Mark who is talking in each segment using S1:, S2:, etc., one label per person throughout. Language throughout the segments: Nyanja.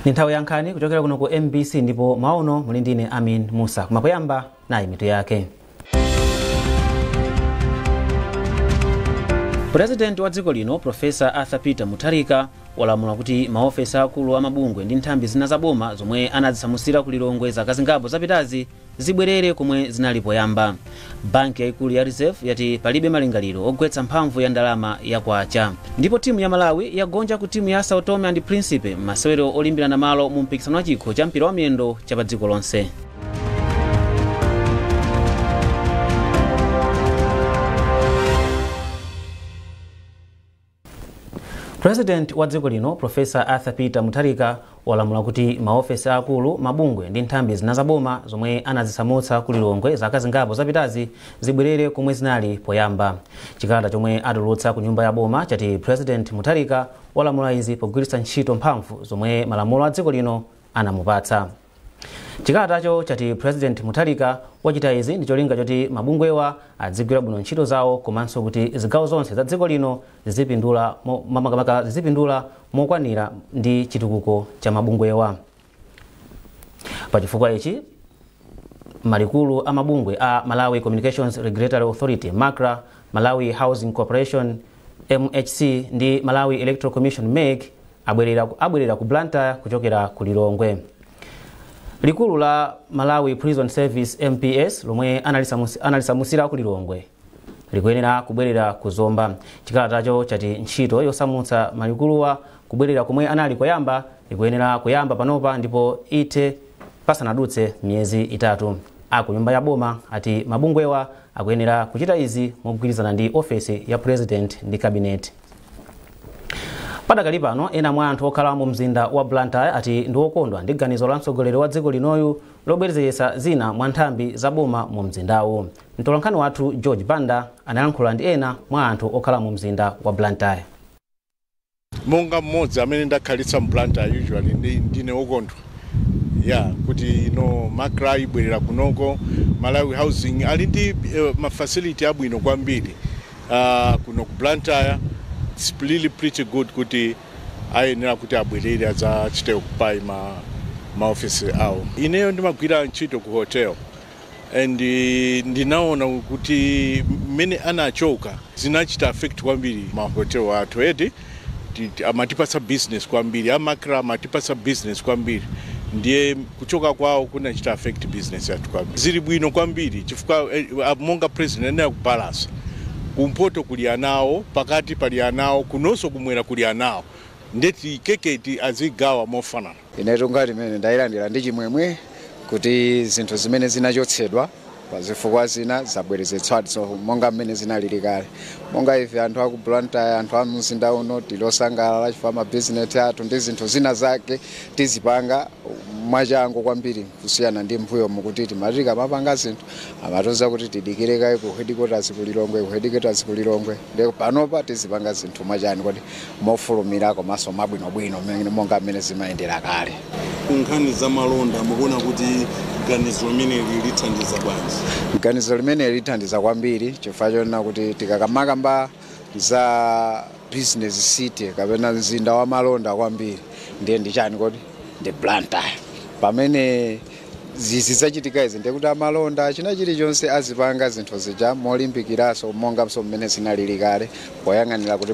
S1: Ni nthawi ya nkhani kuchokera kuno ku MBC ndipo maono muli ndine Amin Musa. Kumapoyamba nayi mitu yake. President wa dziko lino Professor Arthur Peter Mutharika walamula kuti maofesi akulu amabungwe ndi nthambi zina za boma zomwe anazisamusira ku Lilongwe zaka zingapo zapitazi zibwerere komwe zinali poyamba. Banki yaikulu ya Reserve yati palibe malingaliro ogwetsa mphamvu ya ndalama ya kwacha. Ndipo timu ya Malawi yagonja ku timu ya Sao Tome and Principe m'masewero olimbirana malo mu mpikisano wa chikho cha mpira wa miyendo cha pa dziko lonse. President wa dziko lino Professor Arthur Peter Mutharika walamula kuti maofesi akulu, mabungwe ndi nthambi zina za boma zomwe anazisamutsa ku Lilongwe zaka zingapo zapitazi zibwerere komwe zinali poyamba. Chikalata chomwe atulutsa ku nyumba ya boma chati President Mutharika walamula izi pogwiritsa ntchito mphamvu zomwe malamulo a dziko lino anamupatsa. Chikalatacho chati President Mutharika wachita izi ndi cholinga choti mabungwewa adzigwira bwino ntchito zawo komanso kuti zigawo zonse za dziko lino zizipindula zizipindula mokwanira ndi chitukuko cha mabungwewa. Pachifukwa ichi malikulu a mabungwe a Malawi Communications Regulatory Authority MACRA, Malawi Housing Corporation MHC ndi Malawi Electoral Commission MEC abwerera ku Blantyre kuchokera ku Lilongwe. Likulu la Malawi Prison Service MPS lomwe analisamusira ku Lilongwe likuyenera kubwerera ku Zomba. Chikalatacho chati ntchito yosamutsa malikuluwa kubwerera komwe anali koyamba ikuyenera kuyamba panopa ndipo ithe pasanadutse miyezi 3. Aku nyumba ya boma ati mabungwewa akuyenera kuchita izi mogwirizana ndi ofesi ya President ndi Cabinet. Padakali pano ena mwa anthu okhala mu mzinda wa Blantyre ati ndi okondwa ndi ganizo la mtsogoleri wa dziko linoyu lobwezeretsa zina mwa nthambi za boma mu mzindawu. Mtolankhani wathu George Banda analankhula ndi ena mwa anthu okhala mu mzinda wa Blantyre.
S2: Monga mmodzi amene ndakhalitsa mu Blantyre usually ndine okondwa kuti ino MACRA ibwerera kunoko. Malawi Housing ali ndi ma facility abwino kwambiri kuno ku Blantyre. It's really pretty good kuti ayenera kuti abwerere adzachite occupy maofisi awo. Ineyo ndimagwira ntchito ku hotel and ndinaona kuti mmene anachoka zinachita affect kwambiri ma hotel athu eti amatipatsa business kwambiri, a MACRA amatipatsa business kwambiri, ndiye kuchoka kwawo kunachita affect business yathu kwambiri. Zili bwino kwambiri chifukwa monga president anayenera kubalance. Kumpoto kuli anawo, pakati pali anawo, kunonso kumwera kuli anawo, ndeti keketi azigawa mofanana.
S3: Inetu ngati mene ndayilandira ndi chimwemwe kuti zinthu zimene zinachotsedwa pa zifukwa zina zabwerezetsadwa monga mmene zinalili kale. Monga ife anthu aku Blantyre, anthu a mzinda uno tilosangalala chifukwa mabizinesi athu ndi zinthu zina zake tizipanga mwachangu kwambiri kusiyana ndi mbuyo mukuti timatika mapanga zinthu amatoza kuti tidikire kaye ku headquarters ku Lilongwe, ku headquarters ku Lilongwe. Ndipo panopa tizipanga zinthu mwachani kuti mofulumira komanso mabwinobwino monga mmene zimayendera kale.
S4: Nkhani za malonda mukuona kuti ganizo limeneli lithandiza bwanji?
S3: Ganizo limeneli lithandiza kwambiri chifukwa chonena kuti tikakamakamba za business city kapena mzinda wa malonda kwambiri ndiye ndi chani kodi ndi Blantyre. Pamene zizi zachitika izi ndikuti amalonda china chilichonse azipanga zinthu zija molimbikiraso monganso mmene zinalili kale poyang'anira kuti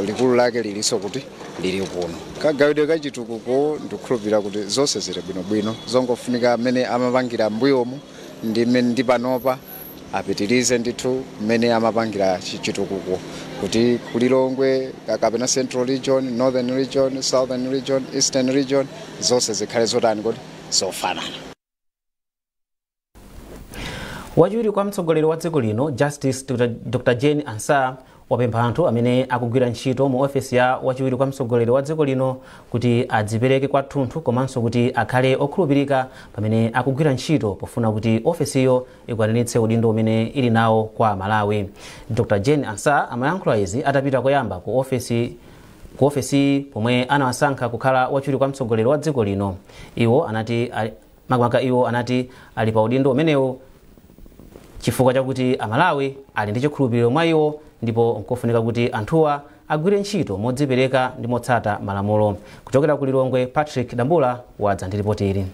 S3: likulu lake liliso kuti lili kuno. Kagawidwe kachitukuko ndikukhulupirira kuti zonse zili bwinobwino, zongofunika amene amapangira mbuyomu ndi panopa apitirize ndithu mmene amapangira chitukuko kuti kulilongwe kapena Central Region, Northern Region, Southern Region, Eastern Region zonse zikhale zotani kuti zofanana.
S1: Wachiwiri kwa mtsogoleri wa dziko lino Justice Dr. Jane Ansah wapempha anthu amene akugwira ntchito mu ofesi ya wachiwiri kwa mtsogoleri wa dziko lino kuti adzipereke kwathunthu komanso kuti akhale okhulupirika pamene akugwira ntchito pofuna kuti ofesiyo ikwaniritse udindo umene ili nawo kwa Malawi. Dr. Jane Ansah amayankhula izi atapita koyamba ku ofesi pomwe anawasankha kukhala wachiwiri kwa mtsogoleri wa dziko lino. Iwo anati ali pa udindo umenewu chifukwa chakuti Amalawi ali ndi chikhulupiriro mwa iwo ndipo nkofunika kuti anthuwa agwire ntchito modzipereka ndi motsata malamulo. Kuchokera ku Lilongwe, Patrick Dambula wadza ndi ripoti ili.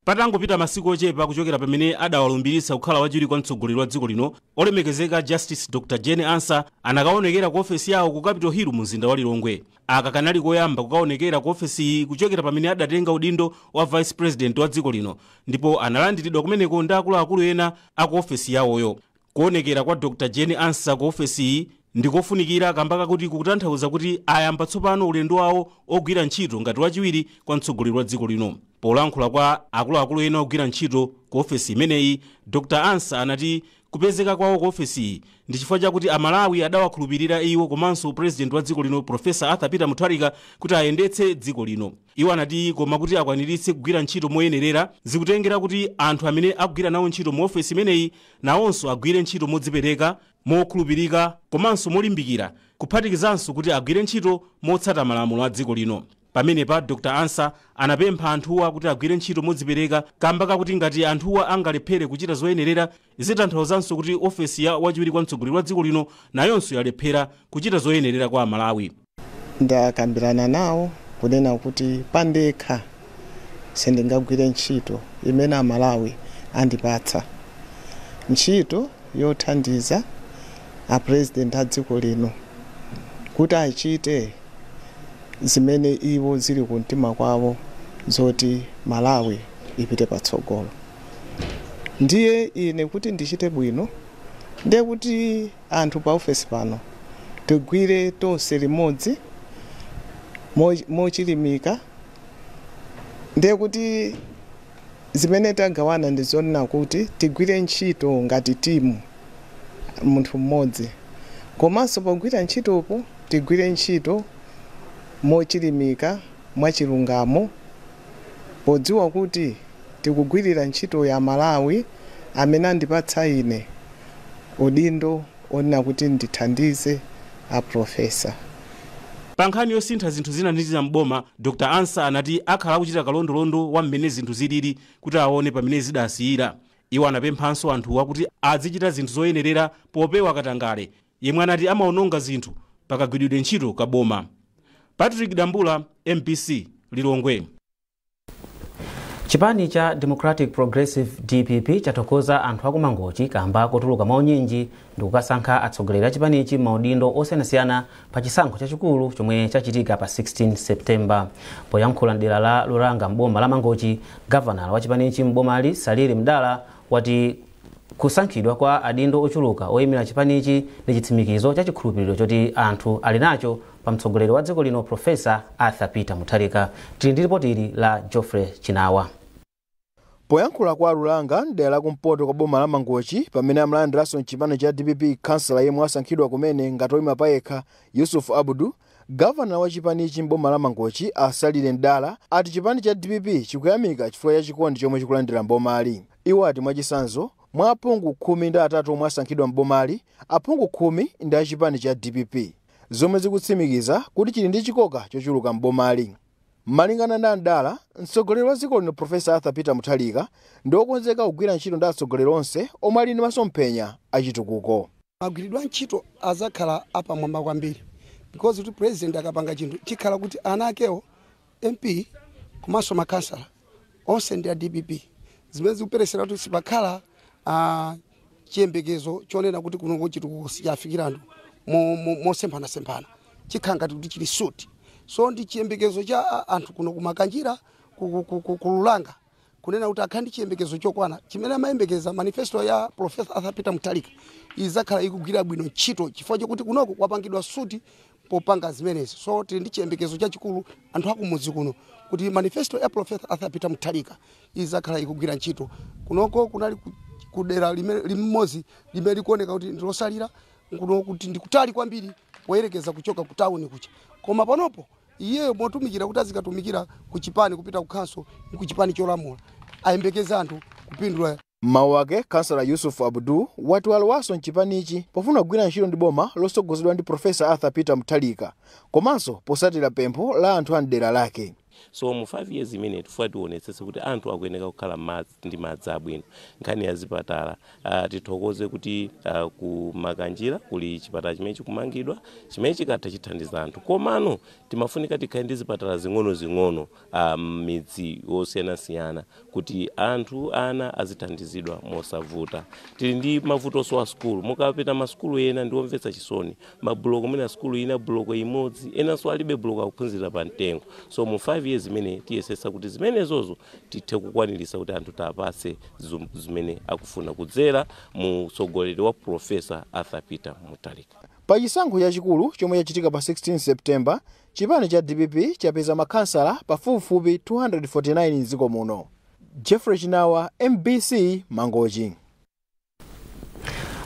S5: Patangopita masiku ochepa kuchokera pamene adawalumbiritsa kukhala wachiwiri kwa mtsogoleri wa dziko lino, olemekezeka Justice Dr Jane Ansah anakaonekera ku ofesi yawo ku Capitol Hill mu mzinda wa Lilongwe. Aka kanali koyamba kukaonekera ku ofesi iyi kuchokera pamene adatenga udindo wa vice president wa dziko lino, ndipo analandiridwa kumeneko ndi akuluakulu ena aku ofesi yawoyo. Kuonekera kwa Dr Jane Ansah ku ofesi iyi ndikofunikira kamba kakuti kukutanthauza kuti ayamba tsopano ulendo wawo ogwira ntchito ngati wachiwiri kwa mtsogoleri wa dziko lino. Polankhula kwa akuluakulu ena ogwira ntchito ku ofesi imeneyi, Dr Ansah anati kupezeka kwawo ku ofesiyi ndi chifukwa chakuti Amalawi adawakhulupirira iwo komanso president wa dziko lino Profesa Arthur Peter Mutharika kuti ayendetse dziko lino. Iwo anati koma kuti akwaniritse kugwira ntchito moyenerera, zikutengera kuti anthu amene akugwira nawo ntchito mu ofesi imeneyi nawonso agwire ntchito modzipereka, mokhulupirika komanso molimbikira, kuphatikizanso kuti agwire ntchito motsata malamulo a dziko lino. Pamenepa Dr Ansah anapempha anthuwa kuti agwire ntchito modzipereka kamba kakuti ngati anthuwa angalephere kuchita zoyenerera, zitanthauzanso kuti ofesi ya wachiwiri kwa mtsogoleri wa dziko lino nayonso yalephera kuchita zoyenerera kwa Amalawi.
S6: Ndakambirana nawo kunena kuti pandekha sindingagwire ntchito imene Amalawi andipatsa, ntchito yothandiza a president a dziko lino kuti achite zimene iwo zili kumtima kwawo zoti Malawi ipite patsogolo. Ndiye ine kuti ndichite bwino, ndiye kuti anthu pa ofesi pano tigwire tonse limodzi mochilimika. Ndiye kuti zimene tagawana ndi zonena kuti tigwire ntchito ngati timu, munthu mmodzi, komanso pogwira ntchitopo tigwire ntchito mochilimika, mwachilungamo, podziwa kuti tikugwirira ntchito ya Malawi amene andipatsa ine udindo onena kuti ndithandize a profesa.
S5: Pa nkhani yosintha zinthu zina ndi zina m'boma, Dr Ansah anati akhala akuchita kalondolondo wa mmene zinthu zilili kuti aone pamene zidasiyira. Iwo anapemphanso anthuwa kuti azichita zinthu zoyenerera popewa katangale yemwe anati amaononga zinthu pakagwiridwe ntchito kaboma. Patrick Dambula, MBC, Lilongwe.
S1: Chipani cha Democratic Progressive, DPP, chathokoza anthu akumangochi kamba kotuluka maunyinji ndi kukasankha atsogoleri a chipanichi maudindo osiyanasiyana pa chisankho chachikulu chomwe chachitika pa 16 September. Poyankhula mdera la Lulanga mboma la Mangochi, gavanala wa chipanichi mbomali Salili Mdala wati kusankhidwa kwa adindo ochuluka oyimira chipanichi ndi chitsimikizo cha chikhulupiriro choti anthu ali nacho pa mtsogoleri wa dziko lino Profesa Arthur Peter Mutharika. Tili ndi ripoti ili la Geoffrey Chinawa.
S7: Poyankhula kwa Lulanga mdera lakumpoto kwa boma la Mangochi, pamene amalandiranso mchipani cha DPP kansala yemwe asankhidwa kumene ngati oyima payekha Yusuf Abudu, gavana wa chipanichi mboma la Mangochi Asalire Mdala ati chipani cha DPP chikuyamika chifukwa cha chikondi chomwe chikulandira mbomali. Iwo ati mwachitsanzo, mwa aphungu 13 omwe asankhidwa mbomali, aphungu 10 ndi achipani cha DPP, zomwe zikutsimikiza kuti chili ndi chikoka chochuluka mbomali. Malingana ndi Mdala, mtsogoleri wa dziko lino Profesa Arthur Peter Mutharika ndi wokonzeka kugwira ntchito ndi atsogoleri onse omwe ali ndi masomphenya achitukuko.
S8: Magwiridwe a ntchito azakhala apamwamba kwambiri because kuti president akapanga chinthu chikhala kuti ana akewo MP komanso makhansala onse ndi a DPP, zimene zikuperesera kuti sipakhala chiyembekezo chonena kuti kuno chitukuko sichafikira anthu mosemphanasemphana, chikhala ngati kuti chili suti. So ndi chiyembekezo cha anthu kuno kumakanjira, kululanga, kunena kuti akhale ndi chiyembekezo chokwana chimene amayembekeza. Manifesto ya Professor Arthur Peter Mutharika izakhala ikugwira bwino ntchito chifukwa chokuti kunoko kwapangidwa suti popanga zimenezi. So tili ndi chiyembekezo chachikulu anthu akumudzi kuno kuti manifesto ya Professor Arthur Peter Mutharika izakhala ikugwira ntchito kunoko. Kunali kudera limodzi limene likuoneka kuti ndilosalira kuno, kuti ndikutali kwambiri poyerekeza kuchoka ku tawuni kucha, koma panopo iyeyo motumikira kuti azikatumikira ku chipani, kupita ku council ndi ku chipani cholamula, ayembekeza anthu kupindula.
S7: Mawu ake, kansala Yusuf Abdu wati walowanso mchipanichi pofuna kugwira ntchito ndi boma losogozedwa ndi Profesa Arthur Peter Mutharika komanso posatira pempho la anthu a mdera lake.
S9: So mu 5 years imene tifuna tionetsetse kuti anthu akuyeneka kukhala madzi ndi madzi abwino. Nkhani ya zipatala, tithokoze kuti ku Makanjira kuli chipatala chimene chikumangidwa, chimene chikatha chithandiza anthu. Komano timafunika tikhale ndi zipatala zing'ono-zing'ono m'midzi yosiyanasiyana kuti anthu, ana azithandizidwa mosavuta. Tili ndi mavuto a sukulu. Mukapita masukulu ena ndiomvetsa chisoni, mabuloko mwina sukulu ina buloko imodzi, enanso alibe buloko, akuphunzira pa mtengo. So mu 5 years imene tiyesetsa kuti zimenezozo tithe kukwanirisa kuti anthu tapase zimene akufuna kudzera mu utsogoleri wa Professor Arthur Peter Mutharika.
S7: Pa chisankho chachikulu chomwe chachitika pa 16 September, chipani cha DPP chapeza makhansala pafupifupi 249 mdziko muno. Jeffrey Chinawa, MBC, Mangochi.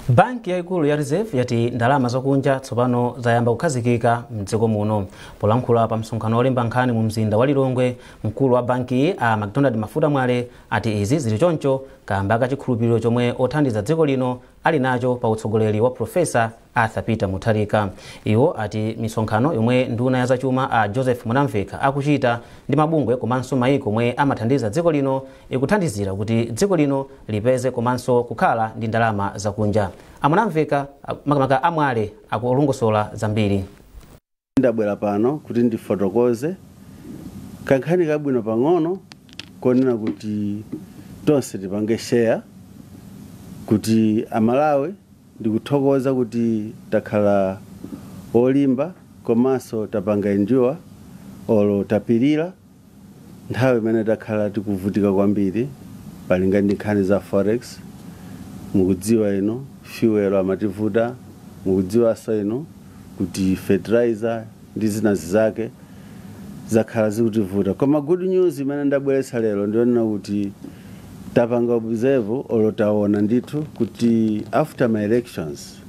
S1: Banki yayikulu ya Reserve yati ndalama zakunja tsopano zayamba kukhazikika mdziko muno. Polankhula pa msonkhano wolemba nkhani mu mzinda wa Lilongwe, mkulu wa banki a Macdonald Mafuta Mwale ati izi zili choncho kamba ka chikhulupiriro chomwe othandiza dziko lino ali nacho pa utsogoleri wa Professor Arthur Peter Mutharika. Iwo ati misonkhano yomwe nduna ya zachuma a Joseph Mwanamvekha akuchita ndi mabungwe komanso mayiko omwe amathandiza dziko lino ikuthandizira kuti dziko lino lipeze komanso kukhala ndi ndalama zakunja. Amwanamvekha, makamaka Amwale, akulongosola zambiri.
S10: Ndabwera pano kuti ndifotokoze kankhani kabwino pang'ono konena kuti tonse tipange share kuti Amalawi, ndikuthokoza kuti takhala olimba komanso tapanga endure olo tapirira nthawi imene takhala tikuvutika kwambiri palinga ndi nkhani za forex. Mukudziwa ino fuel amativuta, mukudziwanso ino kuti fertilizer ndi zina zake zakhala zikutivuta. Koma good news imene ndabweretsa lero ndionena kuti tapanga observe olo taona ndithu kuti after ma elections,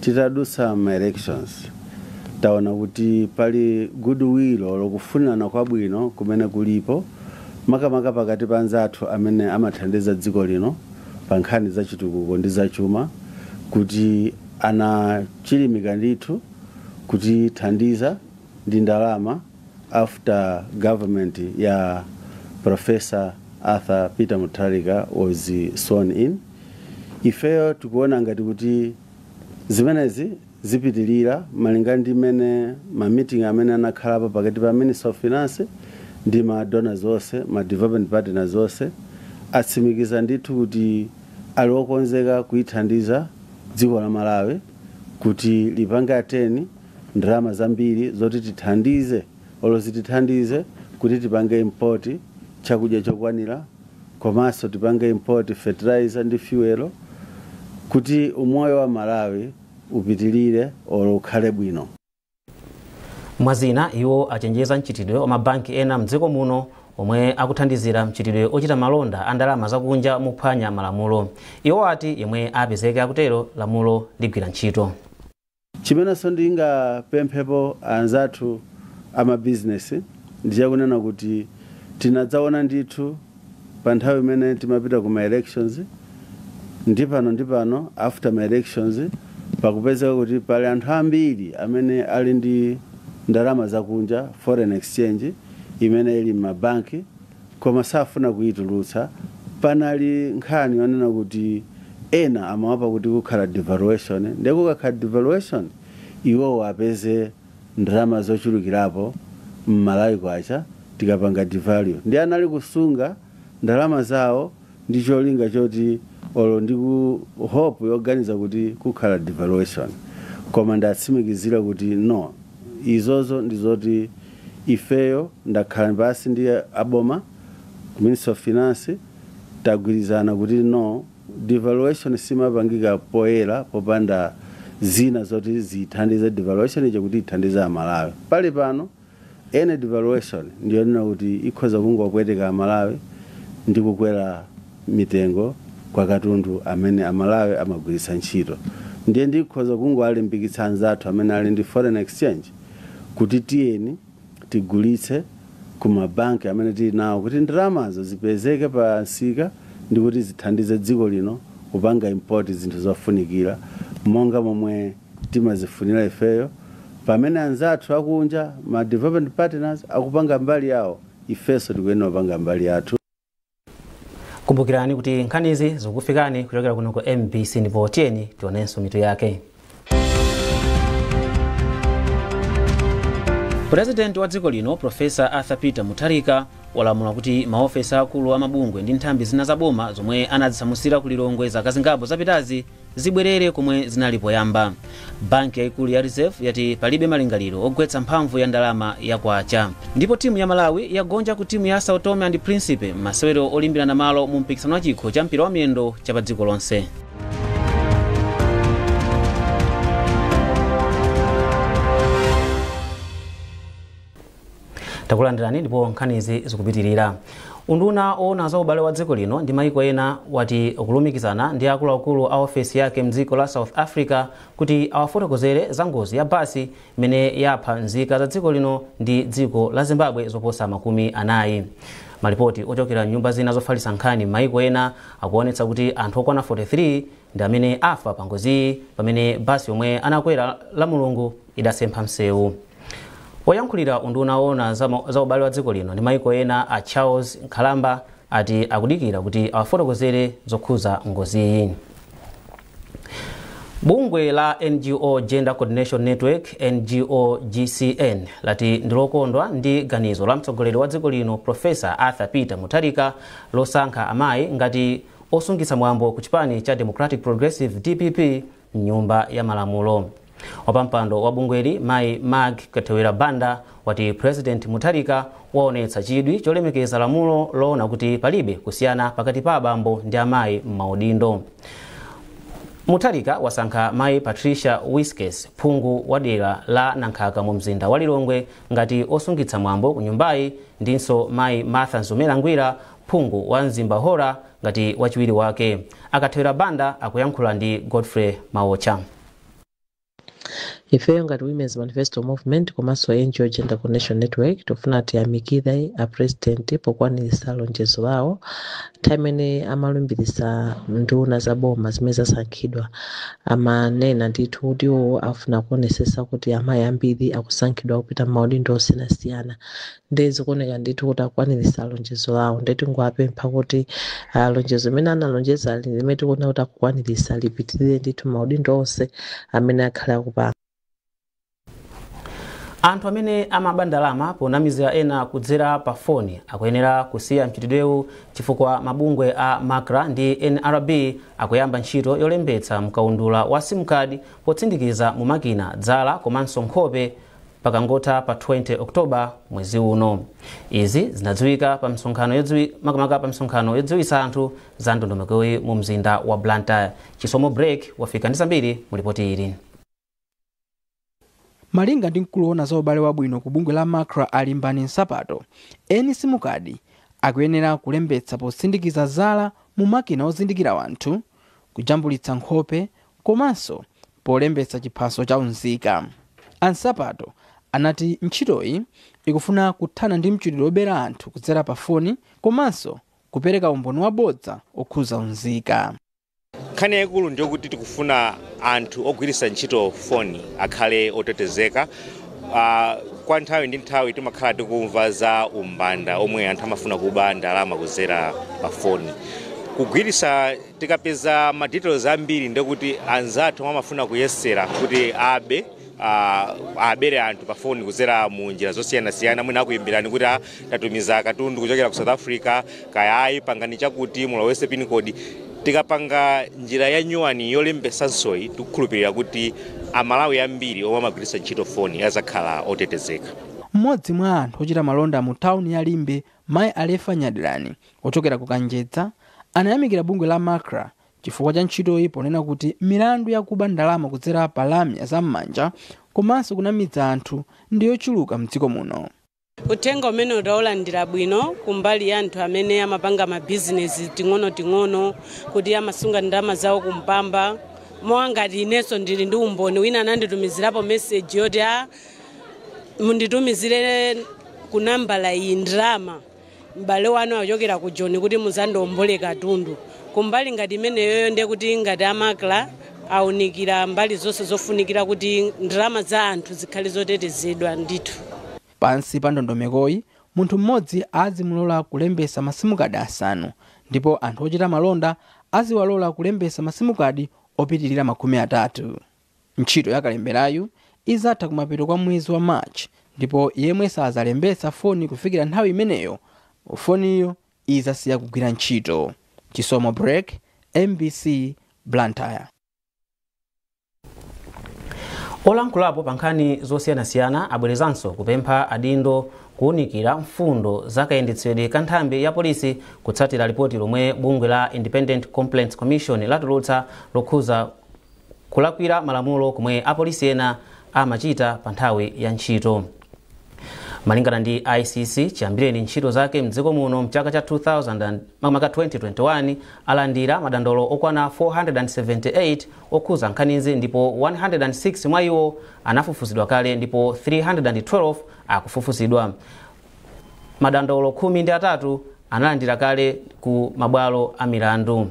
S10: titadusa ma elections, taona kuti pali goodwill olo kufunana kwabwino kumene kulipo makamaka pakati pa anzathu amene amathandiza dziko lino pa nkhani za chitukuko ndi zachuma, kuti anachilimika ndithu kutithandiza ndi ndalama after government ya Professor Arthur Peter Mutharika was sworn in. Ifeyo tikuona ngati kuti zimenezi zipitilira malinga ndi mmene ma meeting amene anakhalapo pakati pa Minister of Finance ndi ma donors onse, ma development partners onse, atsimikiza ndithu kuti ali okonzeka kuyithandiza dziko la Malawi kuti lipange attain ndalama zambiri zoti tithandize olo zitithandize kuti tipange import chakudya chokwanira, komanso tipange import fertilizer ndi fuel kuti umoyo wa Malawi upitilire olo ukhale bwino.
S1: Mwazina, iwo achenjeza mchitidwe wa mabanki ena mdziko muno omwe akuthandizira mchitidwe ochita malonda a ndalama zakunja mophwanya malamulo. Iwo ati yemwe apezeke akutero, lamulo ligwira ntchito.
S10: Chimenenso ndingapemphepo anzathu amabizinesi ndichakunena kuti tinadzaona ndithu pa nthawi imene timapita ku ma elections ndi pano after ma elections, pakupezeka kuti pali anthu ambiri amene ali ndi ndalama zakunja, foreign exchange, imene ili m'mabanki koma safuna kuyitulutsa. Panali nkhani yonena kuti ena amaopa kuti kukhala devaluation, ndiye kukakhala devaluation iwowo apeze ndalama zochulukirapo m'Malawi kwacha tikapanga devalue, ndi anali kusunga ndalama zawo ndi cholinga choti olo ndi ku hope yoganiza kuti kukhala devaluation. Koma ndatsimikizira kuti no, izozo ndizoti ifeyo ndakhala pasi ndi aboma ku Ministry of Finance, tagwirizana kuti no, devaluation simapangika poyera popanda zina zoti zithandize devaluation ije kuti ithandize Amalawi. Pali pano ene devaluation ndiyonena kuti ikhoza kungopweteka Amalawi ndi kukwera mitengo kwa katundu amene Amalawi amagwiritsa ntchito. Ndiye ndikhoza kungowalimbikitsa anzathu amene ali ndi foreign exchange kuti tiyeni tigulitse ku mabanki amene tili nawo kuti ndalamazo zipezeke pa msika ndi kuti zithandize dziko lino kupanga import zinthu zofunikira monga momwe timazifunira ifeyo, pamene anzathu akunja, ma development partners, akupanga mbali yawo. Ifenso tikuyenera kupanga mbali yathu.
S1: Kumbukirani kuti nkhanizi zikufikani kuchokera kuno ku MBC, ndipo tiyeni tionenso mitu yake. Purezidenti wa dziko lino Profesa Arthur Peter Mutharika walamula kuti maofesi akulu amabungwe ndi nthambi zina za boma zomwe anazisamusira ku Lilongwe zaka zingapo zapitazi zibwerere komwe zinali poyamba. Banki yayikulu ya Reserve yati palibe malingaliro ogwetsa mphamvu ya ndalama ya kwacha. Ndipo timu ya Malawi yagonja ku timu ya Sao Tome and Principe m'masewero olimbirana malo mu mpikisano wa chikho cha mpira wa miyendo cha pa dziko lonse. Takulandirani ndipo nkhanizi zikupitirira. Unduna owona za ubale wa dziko lino ndi maiko ena wati ukulumikizana ndi akuluakulu a ofesi yake mdziko la South Africa kuti awafotokozere za ngozi ya basi imene yapha nzika za dziko lino ndi dziko la Zimbabwe zoposa 40. Malipoti ochokera nyumba zina zofalitsa nkhani maiko ena akuonetsa kuti anthu okwana 43 ndi amene afa pa ngoziyi pamene basi yomwe anakwera la Mulungu idasempha msewu. Oyankhulira unduna owona za ubale wa dziko lino ndi maiko ena a Charles Nkhalamba ati akudikira kuti awafotokozere zokhuza ngoziyi. Bungwe la NGO Gender Coordination Network NGO GCN lati ndilokondwa ndi ganizo la mtsogoleri wa dziko lino Profesa Arthur Peter Mutharika losankha amayi ngati osungitsa mwambo ku chipani cha Democratic Progressive DPP mnyumba ya malamulo. Wapampando wa bungweli mayi Mag Kathewera Banda wati President Mutharika waonetsa chidwi cholemekeza lamulo loona kuti palibe kusiyana pakati pa abambo ndi amayi m'maudindo. Mutharika wasankha mayi Patricia Wiskes, phungu wa dera la Nankhaka mu mzinda wa Lilongwe, ngati osungitsa mwambo ku nyumbayi, ndinso mayi Martha Nzumela Ngwira, phungu wa Mzimba Hora, ngati wachiwiri wake. Akathewera Banda akuyankhula ndi Godfrey Maocha.
S11: Ifeyo ngati Women's Manifesto Movement komanso NGO Gender Coordination Network tofuna tiyamikire a president pokwaniritsa lonjezo lawo nthawi imene amalumbirisa nduna za boma zimene zasankhidwa. Amanena ndithu kuti iwo afuna kuonesesa kuti amayi ambiri akusankhidwa kupita m'maudindo osiyanasiyana, ndi zikuoneka ndithu kuti akwanirisa lonjezo lawo. Ndi tingoapempha kuti lonjezo limene analonjeza limene tikuona kuti akukwanirisa lipitirire ndithu maudindo onse amene akhale akupanga.
S1: Anthu amene amaba ndalama ponamizira ena kudzera pa foni akuyenera kusiya mchitidwewu chifukwa mabungwe a MACRA ndi NRB akuyamba ntchito yolembetsa mkaundula wa SIM card potsindikiza mu makina dzala komanso nkhope pakangotha pa 20 Oktoba mwezi uno. Izi zinadziwika pa msonkhano makamaka pa msonkhano yodziwitsa anthu za ndondomekoyi mu mzinda wa Blantyre. Chisomo Break wafika ndi zambiri mu ripoti ili.
S12: Malinga ndi mkulu woona za ubale wabwino ku bungwe la MACRA Alimbani Nsapato, eni simukadi akuyenera kulembetsa potsindikiza zala mu makina ozindikira wanthu, kujambulitsa nkhope komanso polembetsa chiphaso cha unzika. Ansapato anati ntchitoyi ikufuna kuthana ndi mchitidwe wobera anthu kudzera pa foni komanso kupereka umboni wabodza okhuza unzika.
S13: Nkhani yayikulu ndiyokuti tikufuna anthu ogwiritsa ntchito foni akhale otetezeka. Kwa nthawi ndi nthawi timakhala tikumva za umbanda omwe anthu amafuna kuba ndalama kudzera pa foni. Kugwiritsa tikapeza ma details ambiri ndekuti anzathu amafuna kuyesera kuti abe abere anthu pa foni kudzera mu njira zosiyanasiyana. Mwina akuyimbirani kuti tatumiza katundu kuchokera ku South Africa, kaya ayi pangani chakuti mulowese pin code. Tikapanga njira ya nyuwani yolembetsa nsoyi tikukhulupirira kuti Amalawi ambiri omwe amagwiritsa ntchito foni azakhala otetezeka.
S12: Mmodzi mwa anthu ochita malonda mu tawuni ya Limbe, mayi Alefa Nyadirani ochokera ku Kanjedza, anayamikira bungwe la MACRA chifukwa cha ntchitoyi ponena kuti milandu yakuba ndalama kudzera pa lamya zam'manja komanso kunamiza anthu ndi yochuluka mdziko muno.
S14: Uthenga umene utaulandira bwino kumbali ya anthu amene amapanga mabizinesi ting'onoting'ono kuti amasunga ndalama zawo kumpamba. Mowangati inenso ndili ndi umboni, wina ananditumizirapo meseji yoti munditumizire ku nambala iyi ndalama, m'bale wanu achokera ku Joni kuti muzandombole katundu. Kumbali ngati imeneyoyo ndiye kuti ngati a MACRA aunikira mbali zonse zofunikira kuti ndalama za anthu zikhale zotetezedwa ndithu.
S12: Pansi pa ndondomekoyi Munthu mmodzi azimulola kulembesa masimukadi 5 ndipo anthu ochita malonda aziwalola kulembesa masimukadi opitilira 30. Ntchito ya kalemberayu izatha kumapeto kwa mwezi wa March ndipo yemwe sazalembesa foni kufikira nthawi imeneyo, foniyo izasiya kugwira ntchito. Chisomo Break, MBC, Blantyre.
S1: Olankhulapo pa nkhani zosiyanasiyana abwerezanso kupempha adindo kuwunikira mfundo zakayendetsedwe ka nthambi ya polisi kutsatira ripoti lomwe bungwe la Independent Complaints Commission latulutsa lokhuza kulakwira malamulo komwe apolisi ena amachita pa nthawi ya ntchito. Malingana ndi ICC, chiyambireni ntchito zake mdziko muno mchaka cha 2021 alandira madandaulo okwana 478 okhuza nkhanizi ndipo 106 mwa iwo anafufuzidwa kale ndipo 312 akufufuzidwa. Madandaulo 13 analandira kale ku mabwalo a milandu.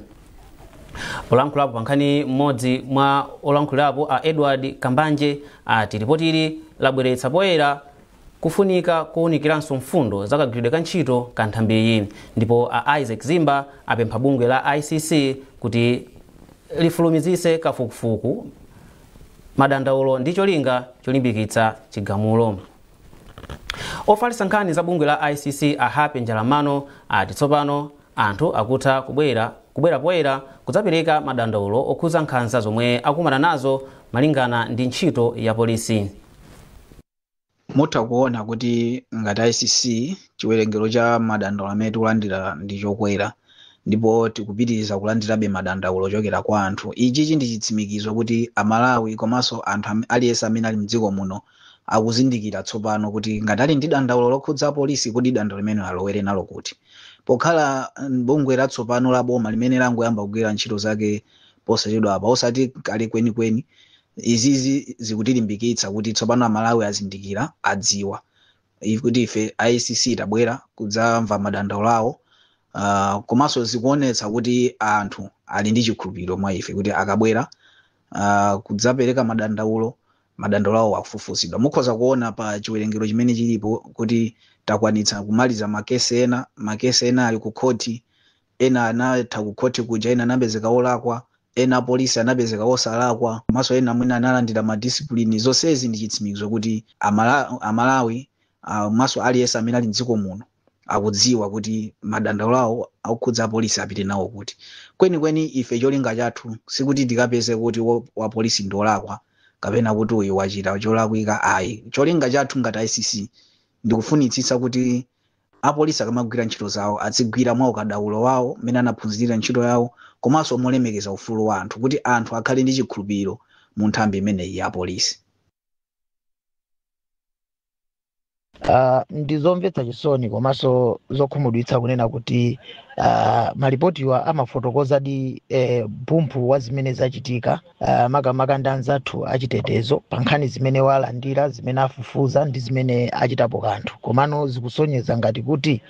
S1: Olankhulapo pa nkhani mmodzi mwa olankhulapo a Edward Kambanje ati ripotili labweretsa poyera kufunika kuwunikiranso mfundo zakagwiridwe ka ntchito ka nthambiyi, ndipo a Isaac Zimba apempha bungwe la ICC kuti lifulumizise kafukufuku madandaulo ndi cholinga cholimbikitsa chigamulo. Ofalitsa nkhani za bungwe la ICC a Happy Njalamano ati tsopano anthu akutha kubwera poyera kudzapereka madandaulo okhuza nkhanza zomwe akumana nazo malingana ndi ntchito ya polisi.
S15: Mutha kuona kuti ngati ICC chiwerengero cha madandaulo amene tikulandira ndi chokwera ndipo tikupitiriza kulandirabe madandaulo ochokera kwa anthu. Ichi ndi chitsimikizo kuti Amalawi komanso anthu aliyense amene ali mdziko muno akuzindikira tsopano kuti ngati ali ndi dandaulo lokhudza polisi, kuti dandaulo limene alowere nalo kuti pokhala bungwe latsopano la boma limene langoyamba kugwira ntchito zake posachedwa apa, osati kale kwenikweni. Izizi zikutilimbikitsa kuti tsopano Amalawi azindikira, adziwa kuti ife ICC tabwera kudzamva madandaulo awo. Komanso zikuonetsa kuti anthu ali ndi chikhulupiriro mwa ife kuti akabwera kudzapereka madandaulo, madandaulo awo akufufuzidwa. Mukhoza kuona pa chiwerengero chimene chilipo kuti takwanitsa kumaliza makesi ena, makesi ena ali ku khoti, ena anatha ku khoti kuja, ena anapezeka olakwa, ena apolisi anapezeka osalakwa, komanso ena mwina analandira madiscipline. Zonsezi ndi chitsimikizo kuti Amalawi komanso aliyense amene ali mdziko muno akudziwa kuti madandaulo awo akukhudza apolisi apite nawo kuti. Kwenikweni ife cholinga chathu sikuti tikapeze kuti wa polisi ndi olakwa kapena kuti uyu wachita cholakwika, ayi. Cholinga chathu ngati ICC ndikufunitsitsa kuti apolisi akamagwira ntchito zawo azigwira mwa ukadaulo wawo mmene anaphunzirira ntchito yawo, komanso molemekeza ufulu wa anthu kuti anthu akhale ndi chikhulupiriro mu nthambi imeneyi ya apolisi.
S16: Ndizomvetsa chisoni komanso zokhumudwitsa kunena kuti malipotiwa amafotokozadi mphumphu wa zimene zachitika, makamaka ndi anzathu achitetezo pa nkhani zimene walandira, zimene afufuza ndi zimene achitapo kanthu. Komano zikusonyeza ngati kuti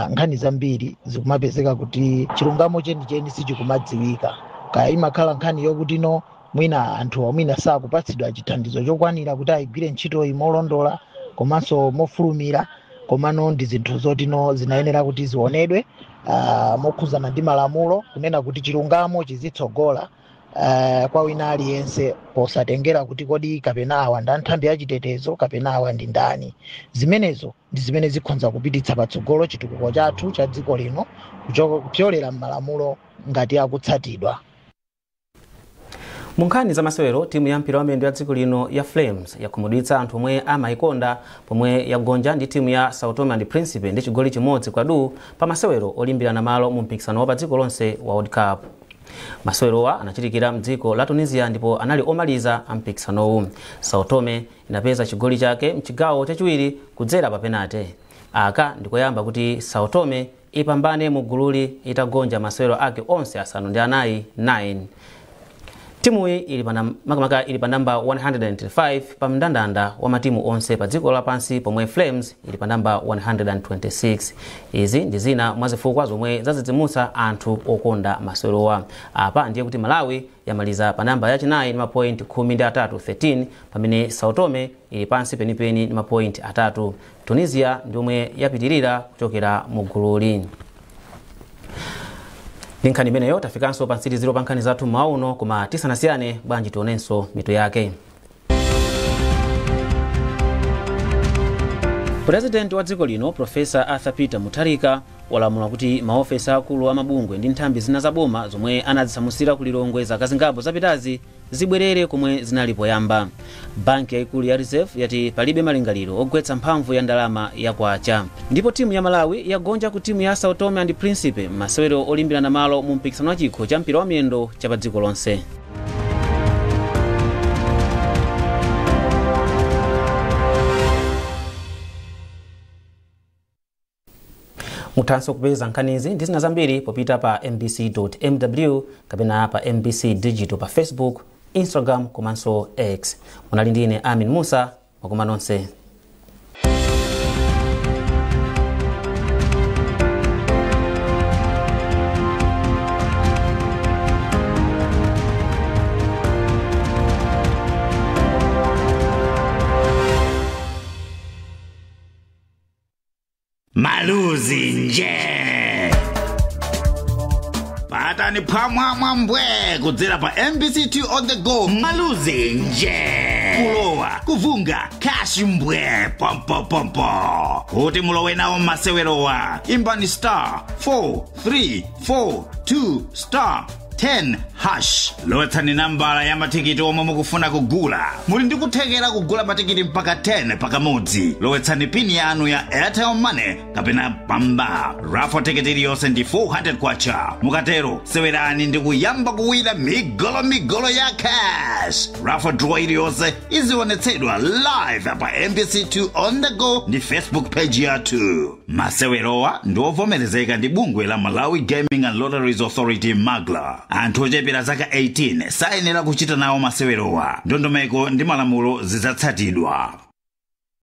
S16: nkhani zambiri zikumapezeka kuti chilungamo chenicheni sichikumadziwika. Kaya imakhala nkhani yokuti no mwina anthu amwina sakupatsidwa chithandizo chokwanira kuti ayigwire ntchitoyi molondola komanso mofulumira, komano ndi zinthu zotino zinayenera kuti zionedwe mokhuzana ndi malamulo, kunena kuti chilungamo chizitsogola kwa wina aliyense posatengera kuti kodi kapena awa ndi anthambi achitetezo kapena awa ndi ndani. Zimenezo ndi zimene zikhonza kupititsa patsogolo chitukuko chathu cha dziko lino kupyolera m'malamulo ngati akutsatidwa.
S1: Mu nkhani za masewero, timu ya mpira wa miyendo ya dziko lino ya Flames yakhumudwitsa anthu omwe amayikonda pomwe yagonja ndi timu ya Sao Tome and Principe ndi chigoli 1-0 pa masewero olimbirana malo mu mpikisano wa pa dziko lonse wa World Cup. Masewerowa anachitikira mdziko la Tunisia ndipo anali omaliza a mpikisanowu. Sao Tome inapeza chigoli chake mchigawo chachiwiri kudzera pa penate. Aka ndikoyamba kuti Sao Tome ipambane mu gululi itagonja masewero ake onse 5 9. Timuyi ili pa makamaka ili pa namba 105 pa mndandanda wa matimu onse pa dziko lapansi, pomwe Flames ili pa namba 126. Izi ndi zina mwa zifukwa zomwe zadzidzimutsa anthu okonda masewerowa. Apa ndiye kuti Malawi yamaliza pa namba yachinayi ndi mapoint 13, 13, pamene Sao Tome ili pansi penipeni ndi mapoint 3. Tunisia ndiomwe yapitirira kuchokera mu gululi. Ndi nkhani imeneyo tafikanso pa mtsiriziro pa nkhani zathu mmawa uno, koma tisanasiyane bwanji tionenso mitu yake. Purezidenti wa dziko lino Profesa Arthur Peter Mutharika walamula kuti maofesi akulu amabungwe ndi nthambi zina za boma zomwe anazisamusira ku Lilongwe zaka zingapo zapitazi zibwerere komwe zinali poyamba. Banki yayikulu ya Reserve yati palibe malingaliro ogwetsa mphamvu ya ndalama ya kwacha. Ndipo timu ya Malawi yagonja ku timu ya Sao Tome and Principe m'masewero olimbirana malo mu mpikisano wa chikho cha mpira wa miyendo cha pa dziko lonse. Muthanso kupeza nkhanizi ndi zina zambiri popita pa mbc.mw kapena pa MBC Digital pa Facebook, Instagram komanso X. Munali ndine Amin Musa, mwakoma nonse.
S17: Maluzi nje patani phwamwamwa mbwe kudzera pa MBC2 on the go. Maluzi nje kulowa kuvunga kashi mbwe pompopompo. Kuti mulowe nawo masewerowa, imbani star 4 3 4 2 star 10 hash, lowetsani nambala ya matikiti omwe mukufuna kugula. Muli ndi kuthekera kugula matikiti mpaka 10 pakamodzi. Lowetsani pini yanu ya Airtel Money kapena Pamba. Raffle tikiti iliyonse ndi 400 kwacha. Mukatero sewerani ndi kuyamba kuwina migolo migolo ya cash. Raffle draw iliyonse izionetsedwa live pa MBC2 on the go ndi Facebook page yathu. Masewerowa ndi ovomerezeka ndi bungwe la Malawi Gaming and Lotteries Authority, MAGLA. Anthu ochepera zaka 18 sayenera kuchita nawo masewerowa. Ndondomeko ndi malamulo zidzatsatidwa.